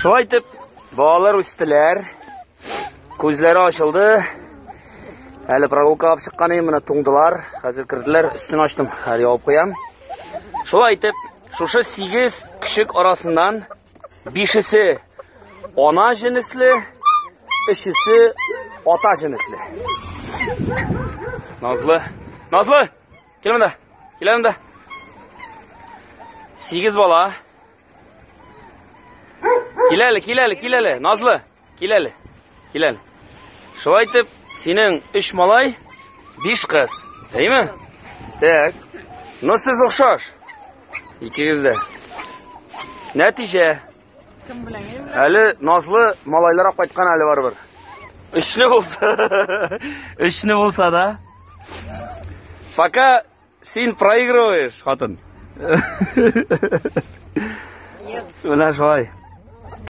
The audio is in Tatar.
Шулай итеп, балалар үстеләр. Күзләре ачылды. Әле прогулка алып чыккан идем, менә туңдылар. Хәзер керделәр, өстен ачтым. Хәзер ябып куям. Шулай итеп, шушы 8 көчек арасыннан бишесе ана җенесле, өчесе ата җенесле. Назлы, Назлы, кил монда. Кил монда. 8 бала. Кил әле, кил әле, кил әле, Назлы, кил әле. Кил әле. Шулай итеп, синең өч малай, биш кыз. Әйме? Так. Ну, сез охшаш. Икегез дә. Нәтиҗә. Кем белән? Әле Назлы малайлар алып кайткан әле барыбер. Өчне булса. Өчне булса да. Пока Син проигрываешь, хатын. Yes. Менә шулай.